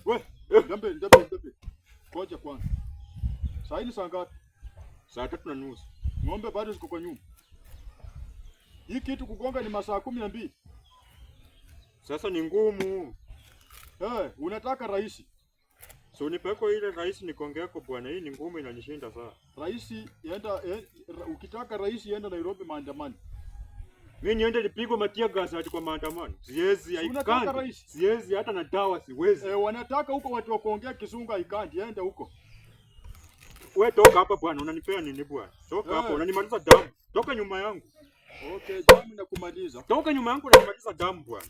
We, ndambe ndambe ndambe. Ngoja kwanza. Saa hii ni saa ngapi? 3:30. Ng'ombe bado ziko kwa nyumba. Hii kitu kugonga ni masaa 12. Sasa ni ngumu. Eh, unataka rahisi. So nipeko ile rahisi nikongeeko bwana, hii ni ngumu inanishinda saa. Rahisi enda ukitaka rahisi enda Nairobi maandamano. Mimi niende nipigwe matear gas ati kwa maandamano? Siwezi, Si unataka haikandi. rahisi? Siwezi hata na dawa siwezi. Eh, wanataka huko watu wa kuongea Kizungu haikandi, enda huko. We toka hapa bwana, unanipea nini bwana? Toka hapa, Eh. unanimaliza damu. Toka nyuma yangu. Okay, damu na kumaliza. Toka nyuma yangu unanimaliza damu bwana.